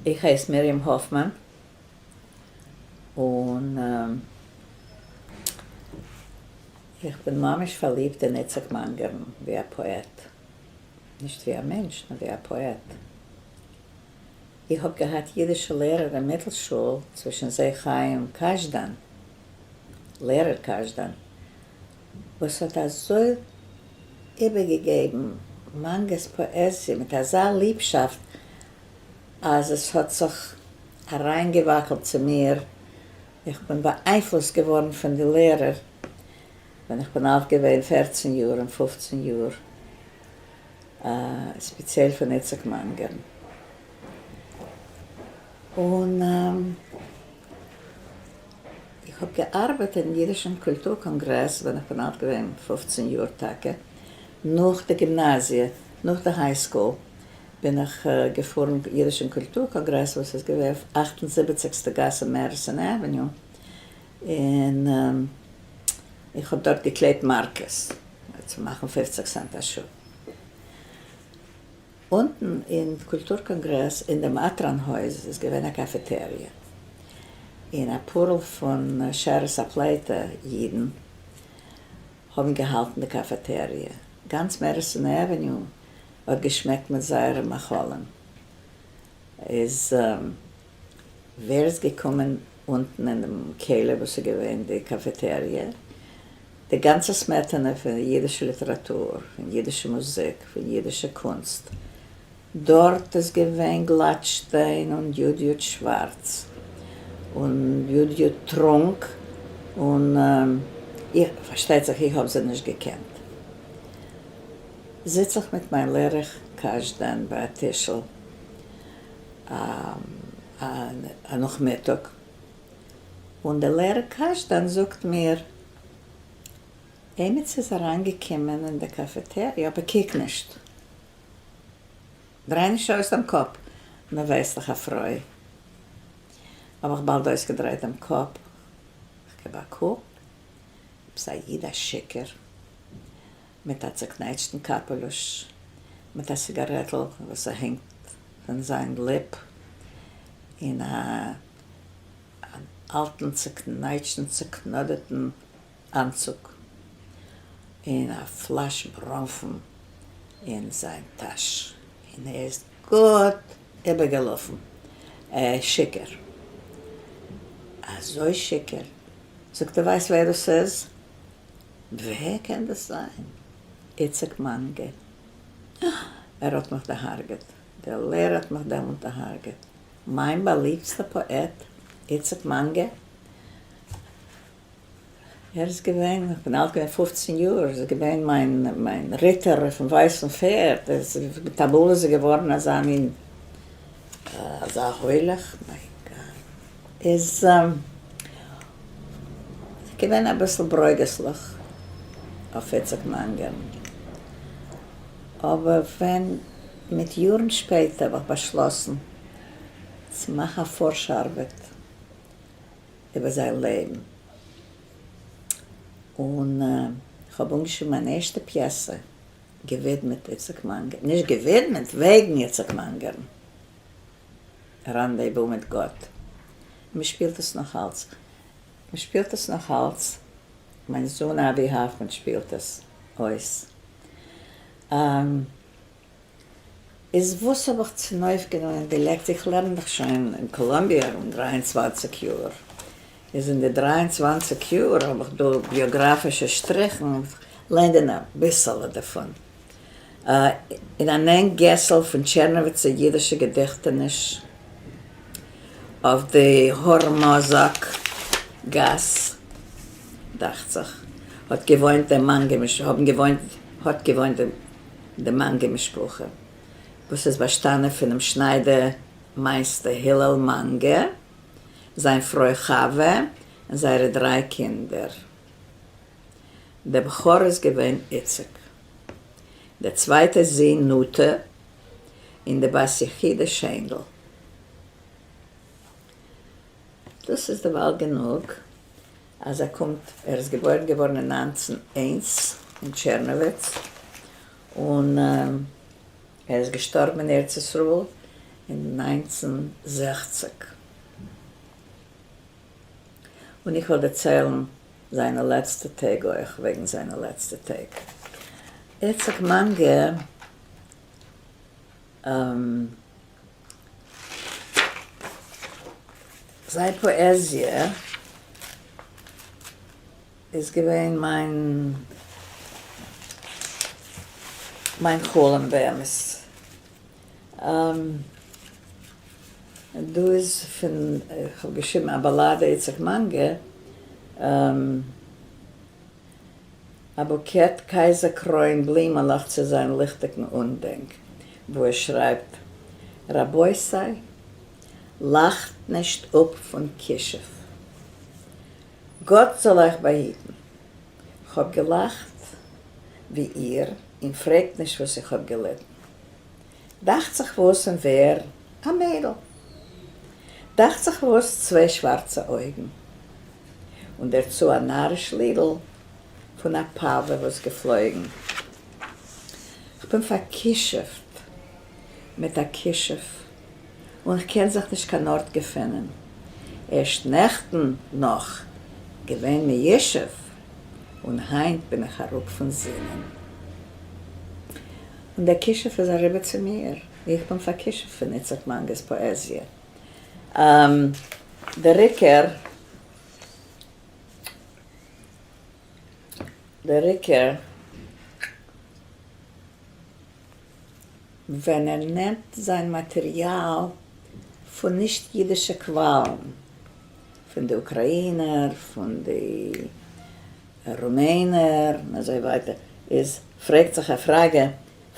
איך הייס מרים האפמאן און איך בין ממש פארליבט אין איציק מאנגערן ווי א פאעט, נישט ווי א מענטש נאר ווי א פאעט. איך האב געהאט אידישע לערער אין מיטל שול, צווישן זיי חיים קאזשדאן, לערער קאזשדאן, וואס האט אזוי איבערגעגעבן מאנגער'ס פאעזיע מיט אזא ליבשאפט אז עס האט זיך אריינגעוואקלט צו מיר, איך בין באאיינפלוסט געווארן פון די לערער ווען איך בין אלט געווען 14 יאר און 15 יאר, ספעציעל פון איציק מאנגערן. און איך האב געארבעט אין אידישן קולטור קאנגרעס ווען איך בין אלט געווען 15 יאר טאקע, נאך די גימנאזיע, נאך די high school בין איך געפארן אידישן קולטור קאנגרעס וואס איז געווען אויף 78'סטע גאס אין Madison Avenue, און איך האב דארט געקלעבט מארקעס צו מאכן 50 סענט א שעה. אונטן אין קולטור קאנגרעס אין דעם אטראן הויז איז געווען א קאפעטעריע, און א פארל פון שארית הפליטה אידן האבן געהאלטן די קאפעטעריע. גאנץ Madison Avenue האט געשמעקט מיט זייערע מאכלים. איז ווער איז געקומען אונטן אין דעם קעלער וואס איז געווען די קאפעטעריע? די גאנצע סמעטענע פון אידישע ליטעראטור, פון אידישע מוזיק, פון אידישע קונסט. דארט איז געווען גלאטשטיין און יוד יוד שווארץ און יוד יוד טרונק און איך, פארשטייט זיך איך האב זיי נישט געקענט. זיץ איך מיט מיין לערער קאזשדאן ביי א טישל א נאכמיטאג און דער לערער קאזשדאן זאגט מיר, עימיץ איז אריינגעקומען אין די קאפעטעריע אבער קוק נישט. דריי נישט אויס דעם קאפ, מען ווייסט דאך א פרוי. האב איך באלד אויסגעדרייט דעם קאפ, איך געב א קוק, עפעס א איד א שיכור, מיט א צעקנייטשטן קאפעלוש, מיט א סיגארעטל וואס הענגט פון זיין ליפ, און א אן אלטן צעקנייטשטן צעקנאדערטן אנצוג, און א פלאש בראנפן אין זיין טאש, און ער איז גוט איבערגעלאפן, שיכור, אזוי שיכור, זאגט ער ווייסט ווער דאס איז? ווער קען דאס זיין? איציק מאנגער, ער האט מיך דערהארגעט, דער לערער האט מיך דעמאלט דערהארגעט, מיין באליבטסטער פאעט, איציק מאנגער, ער איז געווען, איך בין אלט געווען 15 יאר, ער איז געווען מיין מיין ריטער אויפן ווייסן פערד, ער איז מיטאמאל איז ער געווארן אזא מין אזא הולך, מיין גאט, איז געווען אביסל ברוגז'ליך אויף איציק מאנגערן, אבער ווען מיט יארן שפעטער האב איך באשלאסן צו מאכן א פארש-ארבעט איבער זיין לעבן, און כ'האב אנגעשריבן מיין ערשטע פיעסע געווידמעט איציק מאנגער, נישט געווידמעט, וועגן איציק מאנגערן, ראנדעוואו מיט גאט, מ'שפילט עס נאך אלץ, מ'שפילט עס נאך אלץ, מיין זון אבי האפמאן שפילט עס אויס. איז וואס האב איך צונויפגענומען די לעקציע, איך לערן דאך שוין אין קאלאמביע ארום 23 יאר, איז אין די 23 יאר האב איך דא ביאגראפישע שטריכן, לערנען אביסעלע דערפון. אין אן ענג געסל פון טשערנאוויצער אידישע געדעכטעניש אויף די הארמאזאק גאס, דאכט זיך, האט געוואוינט דער מאנגער האבן געוואוינט האט געוואוינט די מאנגער משפחה, וואס איז באשטאנען פונעם שניידער מייסטער הלל מאנגער, זיין פרוי חוה און זייערע דריי קינדער. דער בכור איז געווען איציק, דער צווייטער זון נטע, און די בת יחידה שיינדל. דאס איז דערווייל גענוג אז ער קומט, ער איז געבוירן געווארן אין 1901 אין טשערנאוויץ, און ער איז געשטארבן אין ארץ ישראל. אין 1960. און איך וועל דערציילן זיינע לעצטע טעג אויך, וועגן זיינע לעצטע טעג. איציק מאנגער זיין פאעזיע איז געווען מיין מיין חלום באמת. דא איז פון, איך האב געשריבן א באלאדע איציק מאנגער, א בוקעט קייזער קרוין בלימעלעך צו זיין ליכטיגן אנדענק, וואו ער שרייבט, רבותי, לאכט נישט אפ פון כישוף. גאט זאל אייך באהיטן. כ'האב געלאכט ווי איר, און פרעגט נישט וואס איך האב געליטן. דאכט זיך וואס און ווער? א מיידל. דאכט זיך וואס צוויי שווארצע אויגן. און דערצו א נאריש לידל פון א פאווע וואס געפלויגן. כ'בין פאר'כישופ'ט מיט א כישוף און כ'קען זיך נישט קיין ארט געפינען. ערשט נעכטן נאך געווען מיושב און היינט בין איך אראפ פון זינען. און דער כישוף איז אריבער צו מיר. איך בין פאר'כישופ'ט פון איצק מאנגער'ס פאעזיע. דער עיקר, דער עיקר, ווען ער נעמט זיין מאטעריאל פון נישט אידישע קוואלן, פון די אוקראינער, פון די רומענער, און אזוי ווייטער, איז פרעגט זיך א פראגע,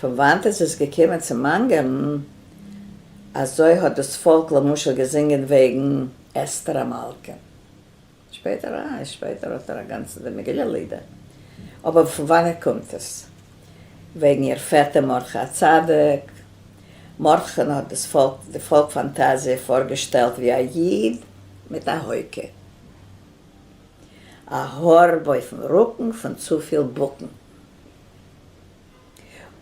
פון וואנט איז עס געקומען צו מאנגערן? אזוי האט דאס פאלק למשל געזינגען וועגן אסתר המלכה. שפעטער אה, שפעטער האט ער א גאנצע די מגילה לידער. אבער פון וואנעט קומט עס? וועגן איר פעטער מרדכי הצדיק. מרדכי'ן האט דאס פאלק, די פאלק פאנטאזיע פארגעשטעלט ווי א איד מיט א הויקע. א הארב אויפן רוקן פון צופיל בוקן.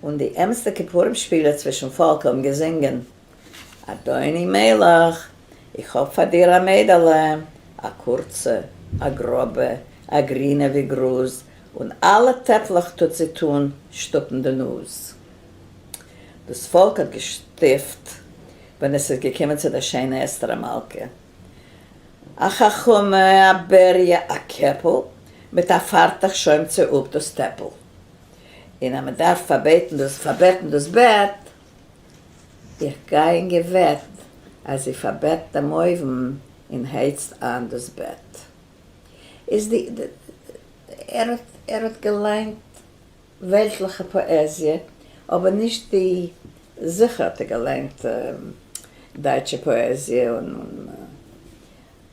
און די אמת'דיגע פורים שפילער צווישן פאלק האבן געזינגען, אדוני מלך, איך האב פאר דיר א מיידעלע, א קורצע, א גראבע, א גרינע ווי גראז, און אלע טעפלעך טוט זי טאן שטופן די נאז. דאס פאלק האט געשטיפט ווען עס איז געקומען צו דער שיינע אסתר המלכה. א חכמה, א בריה, א קעפל, מיט א פארטעך שוימט זי אפ דאס טעפל. און אז מען דארף פארבעטן דאס פארבעטן דאס בעט, איך גיי אין געוועט אז זי פארבעט דעם אויוון און הייצט איין דאס בעט. איז די ער האט ער האט געליינט וועלטליכע פאעזיע, אבער נישט די זיכער האט ער געליינט דייטשע פאעזיע און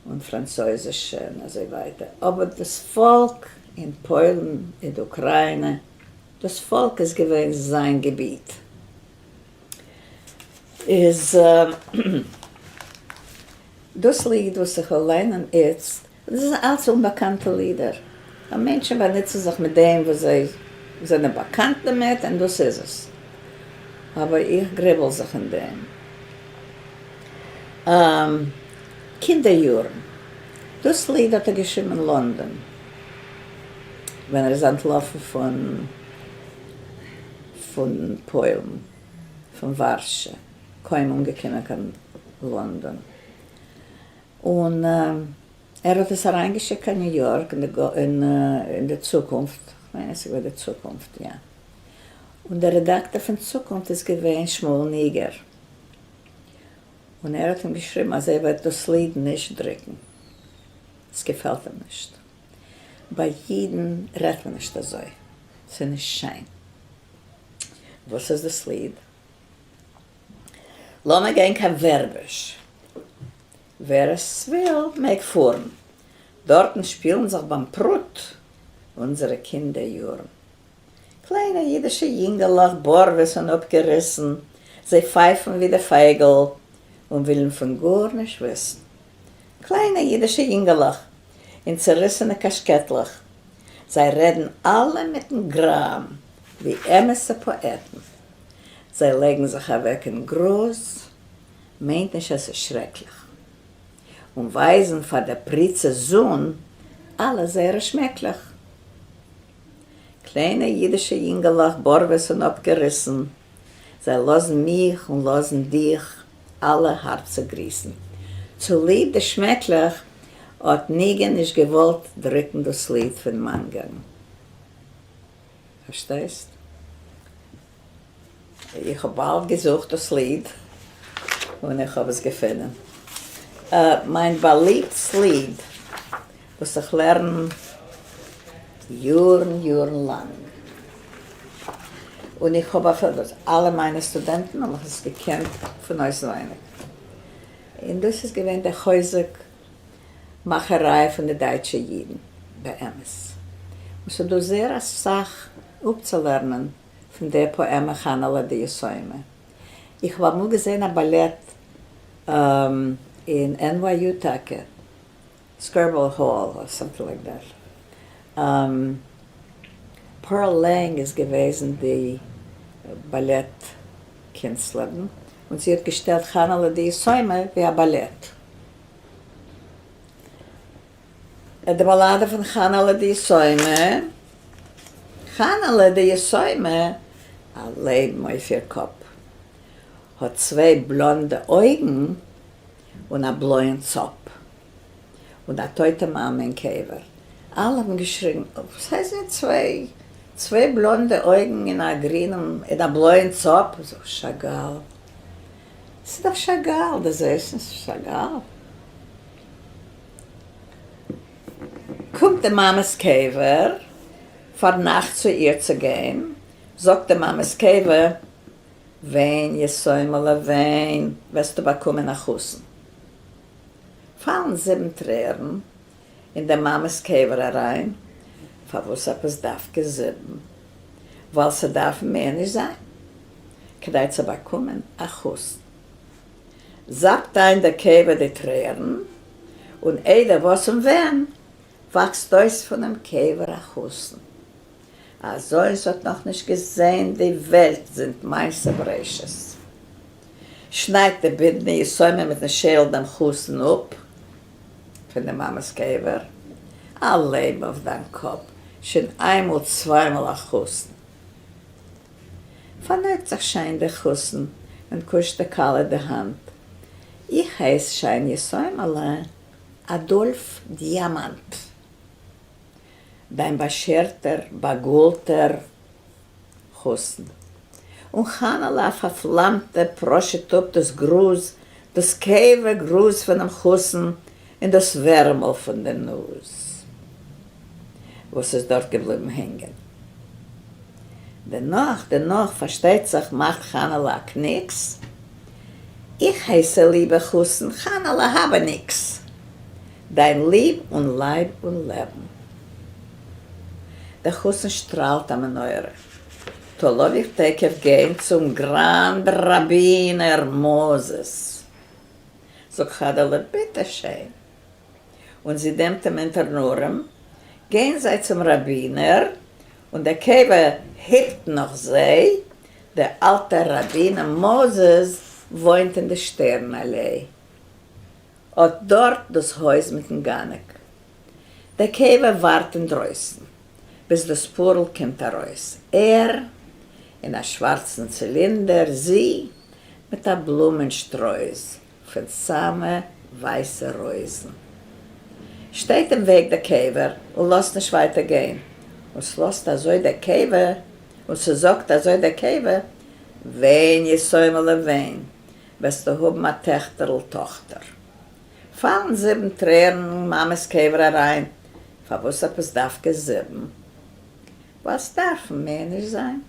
און פראנצויזישע און אזוי ווייטער, אבער דאס פאלק אין פוילן אין די אוקריינע, דאס פאלק איז געווען זיין געביט, איז דאס ליד וואס איך וועל ליינען איצט, דאס זענען אלץ אומבאקאנטע לידער, ווייל מענטשן באנוצן זיך מיט דעם וואס זיי זענען באקאנט דערמיט און דאס איז עס, אבער איך גריבל זיך אין דעם. קינדער יארן. דאס ליד האט ער געשריבן אין לאנדאן ווען ער איז אנטלאפן פון פון פוילן, פון ווארשע, קוים אנגעקומען קיין לאנדאן, און ער האט עס אריינגעשיקט קיין ניו יארק אין די צוקונפט, כ'מיין עס איז געווען די צוקונפט, יא, און דער רעדאקטער פון צוקונפט איז געווען שמואל ניגער. און ער האט אים געשריבן אז ער וועט דאס ליד נישט דרוקן, עס געפעלט אים נישט. ביי אידן רעדט מען נישט אזוי, ס'איז נישט שיין. וואס איז דאס ליד? לאמיר גיין קיין ווערביש, ווער עס וויל מעג פארן, דארטן שפילן זיך ביים פרוט אונזערע קינדער יארן. קליינע ייִדישע ייִנגעלעך, באָרוועס און אָפּגעריסן, זיי פֿײַפֿן ווי די פֿייגל און ווילן פֿון גאָרנישט וויסן. קליינע ייִדישע ייִנגעלעך אין צעריסענע קאַשקעטלעך, זיי רעדן אַלע מיטן גראַם, ווי אמתע פּאָעטן. זיי לייגן זיך אַוועק אין גראָז. מיינט נישט אז ס'איז שרעקליך. און ווייזן פאר דער פריצה'ס זון אלע זייערע שמעקלעך. קליינע אידישע יונגעלעך בארוועס און אפגעריסן, זיי לאזן מיך און לאזן דיך אלע הארצע גריסן. צוליב די שמעקלעך האט ניגון נישט געוואלט דרוקן דאס ליד פון מאנגערן. פארשטייסט? איך האב באלד געזוכט דאס ליד און איך האב עס געפונען. מיין באליבטס ליד וואס איך לערן יארן יארן לאנג, און איך האב אפילו דאס, אלע מיינע סטודענטן האבן עס געקענט פון אויסווייניג, און דאס איז געווען דער חוזק מאכעריי פון די דייטשע אידן באמת. און ס'איז דא זייער אסאך אפצולערנען פון דער פאעמע חנה'לע די יתומה. איך האב אמאל געזען א באלעט אין NYU טאקע, Skirball Hall or something like that. פערל לענג איז געוועזן די באלעט קונסטלערין, און זי האט געשטעלט חנה'לע די יתומה ווי א באלעט. די באלאדע פון חנה'לע די יתומה, חנה'לע די יתומה, א לעבן אויף איר קאפ, האט צוויי בלאנדע אויגן און א בלויען צאפ, און א טויטע מאמע אין קבר. אלע האבן געשריגן, וואס הייסט זי האט צוויי בלאנדע אויגן און א גרינעם און א בלויען צאפ? זאג, שאגאל, ס'איז דאך שאגאל, דו זעסט נישט ס'איז שאגאל? קומט די מאמע'ס קבר פארנאכט צו איר צו גיין, זאגט די מאמע'ס קבר, וויין יתומה'לע וויין, וועסטו באקומען א חתן. פאלן זיבן טרערן אין די מאמע'ס קבר אריין, פארוואס עפעס דווקא זיבן? ווייל ס'דארף מער נישט זיין כדי צו באקומען א חתן. זאפט איין דער קבר די טרערן, און איידער וואס און ווען, וואקסט אויס פונעם קבר א חתן. אזוינס האט נאך נישט געזען די וועלט זינט מעשה בראשית. שניידט די בידנע יתומה מיטן שערל דעם חתן אפ פון די מאמע'ס קבר, א לעבן אויף דיין קאפ, שוין איינמאל צוויי מאל א חתן. פארנויגט זיך שיין דער חתן און קושט די כלה די האנט, איך הייס שיין יתומה'לע אדאלף דיאמאנט, דיין באשערטער באגאלטער חתן. און חנה'לע א פארפלאמטע פראשעט אפ דאס גראז, דאס קבר גראז פונעם חתן און דאס ווערעמל פון די נאז וואס איז דארט געבליבן הענגען. דערנאך, דערנאך פארשטייט זיך מאכט חנה'לע א קניקס, איך הייסע ליבער חתן חנה'לע האבעניקס, דיין ליב און לייב און לעבן. דער חתן שטראלט א מנורה. טא לאמיך תיכף גיין צום גראנד ראבינער מאזעס. זאגט חנה'לע ביטע שעהן. און זי נעמט אים אונטערן ארעם, גייען זיי צום ראבינער, און דער קבר היפט נאך זיי, דער אלטער ראבינער מאזעס וואוינט אין די שטערן אלעי, אט דארט דאס הויז מיטן גאנעק. דער קבר ווארט אינדרויסן, ביז דאס פארל קומט ארויס, ער, אין א שווארצן צילינדער, זי, מיט א בלומען-שטרויס פון סאמע ווייסע רויזן. שטייט אין וועג דער קבר און לאזט נישט ווייטער גיין, און ס'לאזט אזוי דער קבר, און ס'זאגט אזוי דער קבר, וויין יתומה'לע וויין, וועסטו האבן א טעכטערל טאכטער. פאלן זיבן טרערן אין מאמע'ס קבר אריין, פארוואס עפעס דווקא זיבן? ווייל ס'דארפן מער נישט זיין,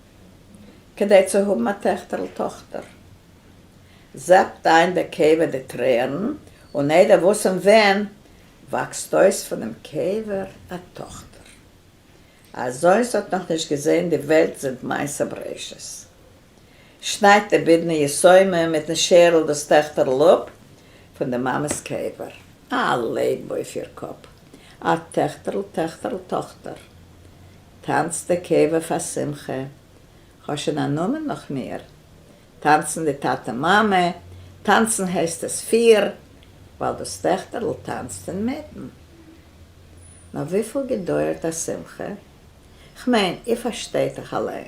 כדי צו האבן א טעכטערל טאכטער. זאפט איין דער קבר די טרערן, און איידער וואס און ווען, וואקסט אויס פונעם קבר א טאכטער. אזוינס האט נאך נישט געזען די וועלט זינט מעשה בראשית. שניידט די בידנע יתומה מיטן שערל דאס טעכטערל אפ פון די מאמע'ס קבר. א לעבן אויף איר קאפ. א טעכטערל טעכטערל טאכטער. טאנצט די קבר פאר שמחה. כ'האב שוין א נאמען נאך מיר. טאנצן די טאטע מאמע. טאנצן הייסט עס פיר, ווייל דאס טעכטערל טאנצט אינמיטן. נאר וויפיל געדויערט א שמחה? כ'מיין, איר פארשטייט דאך אליין.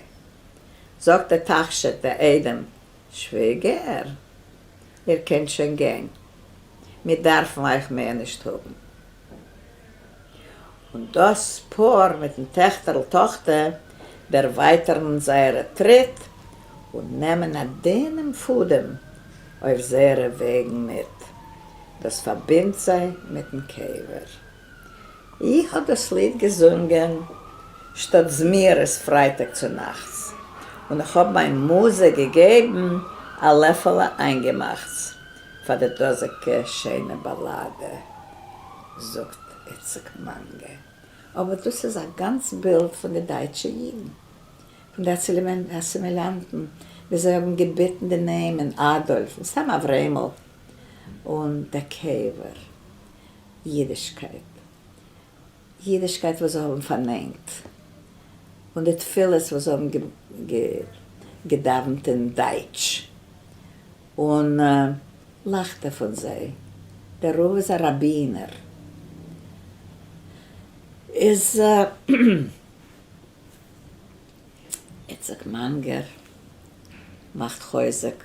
זאגט דער תכשיט דער איידעם, שוויגער, איר קענט שוין גיין, מיר דארפן אייך מער נישט האבן. און דאָס פּאָר מיטן טעכטערל-טאָכטער דערווייטערן זייערע טריט און נעמען אַ דינעם פֿאָדעם אויף זייערע וועגן מיט, דאָס פֿאַרבינדט זיי מיטן קבֿר. איך האָב דאָס ליד געזונגען שטאָט זמירות פֿרייטאָג צו נאַכטס, און איך האָב מיין מוזע געגעבן אַ לעפֿעלע איינגעמאַכטס פֿאַר די דאָזיקע שיינע באַלאַדע. זאגט איציק מאנגער, אבער דאס איז א גאנץ בילד פון די דייטשע אידן, פון די אסימילאנטן, ווי זיי האבן געביטן די נעמען, אדאלף און סתם אברעמל, און דער קבר, אידישקייט, אידישקייט וואס זיי האבן פארנענגט, און די תפילות וואס זיי האבן געדאווענט אין דייטש, און לאכט ער פון זיי, דער רב איז א ראבינער, איז איציק מאנגער מאכט חוזק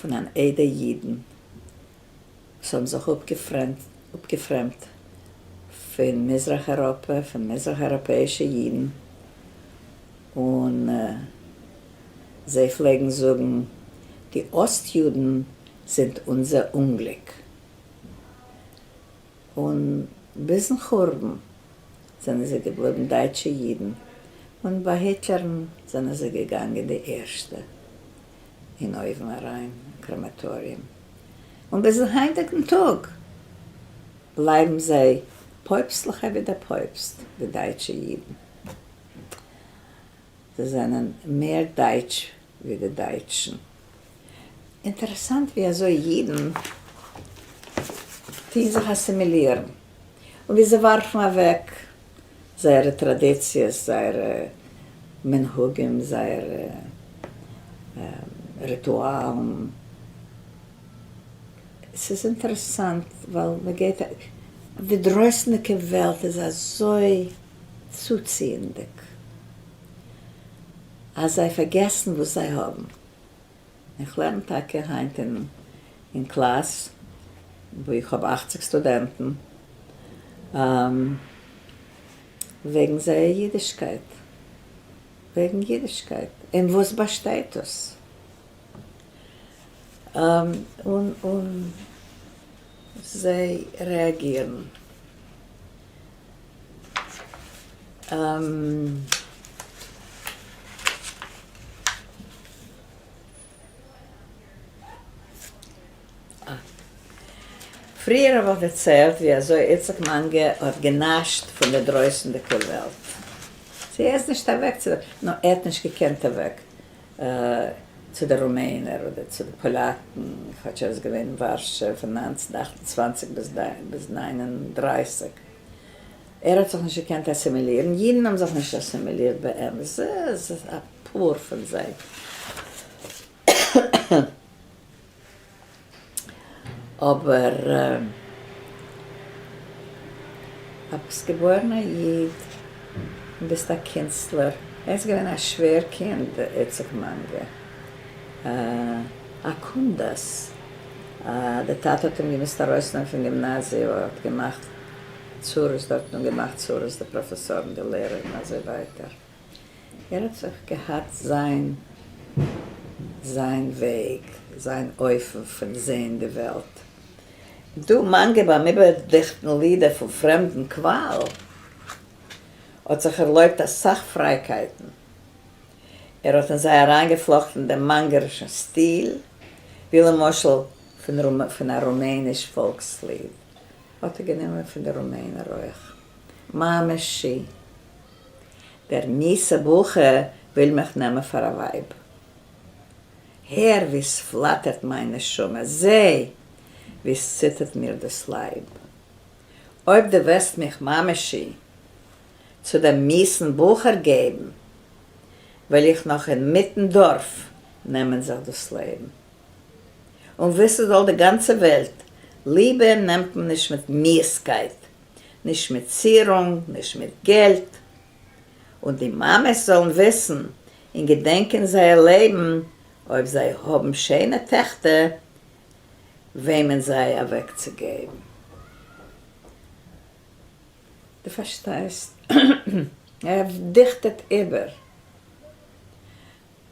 פון אן עדה אידן וואס האבן זיך אפגעפרעמדט פון מזרח אייראפע, פון מזרח אייראפעאישע אידן, און זיי פלעגן זאגן, די אסט-יודן זינט אונזער אומגליק. און ביזן חורבן זענען זיי געבליבן דייטשע אידן, און ביי היטלערן זענען זיי געגאנגען די ערשטע אין אויוון אריין, אין קרעמאטאריום. און ביזן היינטיגן טאג בלייבן זיי פויפסטליכער ווי דער פויפסט, די דייטשע אידן. זיי זענען מער דייטש ווי די דייטשן. אינטערעסאנט ווי אזוי אידן טוהן זיך אסימילירן, און ווי זיי ווארפן אוועק זייערע טראדיציעס, זייערע מנהגים, זייערע ריטואלן. ס'איז אינטערעסאנט ווייל מ'גייט, די דרויסנדיגע וועלט איז אזוי צוציענדיג אז זיי פארגעסן וואס זיי האבן. איך לערן טאקע היינט אין קלאס וואו איך האב 80 סטודענטן וועגן זייער אידישקייט, וועגן אידישקייט, אין וואס באשטייט דאס? און זיי רעאגירן. פריער האב איך דערציילט ווי אזוי איציק מאנגער האט גענאשט פון די דרויסנדיגע וועלט. צו ער איז נישט אוועק צו די, נאר ער האט נישט געקענט אוועק צו די רומענער אדער צו די פאלאקן, כאטש ער איז געווען אין ווארשע פון 1928 ביז 39. ער האט זיך נישט געקענט אסימילירן, אידן האבן זיך נישט אסימילירט באמת, ס'איז אפאר פון זיי. אבער אז ביסט געבוירן א איד און ביסט א קינסטלער, ער איז געווען א שווער קינד איציק מאנגער, א קונדס, די טאטע האט אים געמוזט ארויסנעמען פון גימנאזיע ווייל ער האט געמאכט צרות דארטן און געמאכט צרות די פראפעסארן די לערער און אזוי ווייטער. ער האט זיך געהאט זיין זיין וועג, זיין אופן פון זעהן די וועלט. דא מאנגער ביים איבערדיכטן לידער פון פרעמדן קוואל האט זיך ערלויבט אסאך פרייקייטן. ער האט אין זיי אריינגעפלאכטן דעם מאנגערישן סטיל, ווי למשל פון א רומעניש פאלקסליד האט ער גענומען פון די רומענער אויך. מאמעשי. דער מיאוסע בחור וויל מיך נעמען פאר א ווייב. הער ווי ס'פלאטערט מיין נשמה, זע ווי ס'ציטערט מיר דאס לייב. אויב דו וועסט מיך מאמעשי צו דעם מיאוסן בחור געבן, וועל איך נאך אינמיטן דארף נעמען זיך דאס לעבן. און וויסן זאל די גאנצע וועלט, ליבע נעמט מען נישט מיט מיאוסקייט, נישט מיט צירונג, נישט מיט געלט. און די מאמעס זאלן וויסן און געדענקען זייער לעבן אויב זיי האבן שענע טעכטער וועמען זיי אוועקצוגעבן. דו פארשטייסט? ער דיכטעט איבער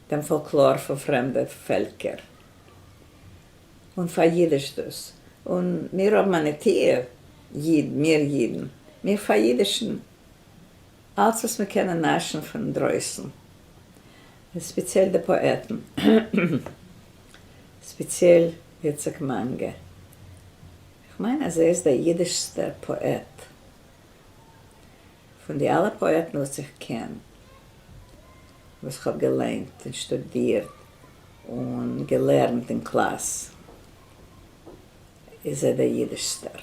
דעם פאלקלאר פון פרעמדע פעלקער און פאר'ידישט דאס. און מיר האבן א נטיה, איד, מיר אידן, מיר פאר'ידישן אלץ וואס מיר קענען נאשן פון דרויסן, ספעציעל די פאעטן, ספעציעל איציק מאנגער. כ'מיין אז ער איז דער אידישסטער פאעט פון די אלע פאעטן וואס איך קען, וואס כ'האב געליינט און שטודירט און געלערנט אין קלאס, איז ער דער אידישסטער.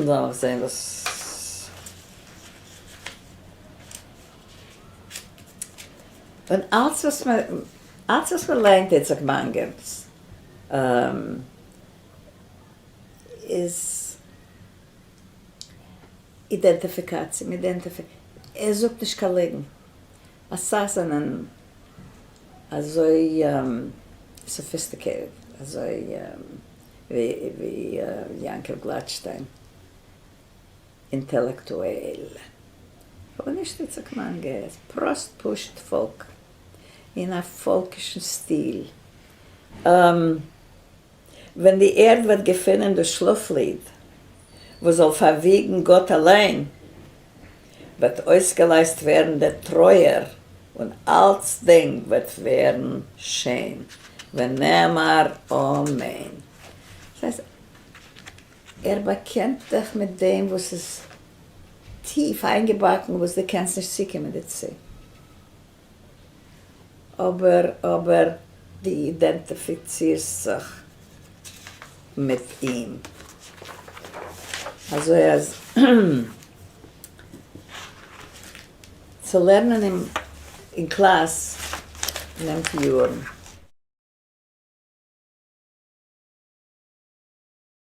לאמיך זען וואס. און אלץ וואס מען אלץ וואס מען לערנט איציק מאנגער'ס איז אידענטיפיקאציע, מען אידענטיפי, ער זאגט נישט קיין ליגן, אסאך זענען אזוי sophisticated, אזוי ווי יעקב גלאטשטיין, אינטעלעקטועל, אבער נישט איציק מאנגער, פראסט פשוט פאלק, אין א פאלקישן סטיל. ווען די ערד וועט געפינען דאס שלאף-ליד, וואס זאל פארוויגן גאט אליין, וועט אויסגעלייזט ווערן דער טרויער, און אלצדינג וועט ווערן שיין, ונאמר אמן. דאס הייסט, ער באקענט דיך מיט דעם וואס איז טיף איינגעבאקן, וואס דו קענסט נישט צוקומען דערצו. אבער אבער דו אידענטיפיצירסט זיך מיט אים. אזוי אז צו לערנען אים אין קלאס נעמט יארן.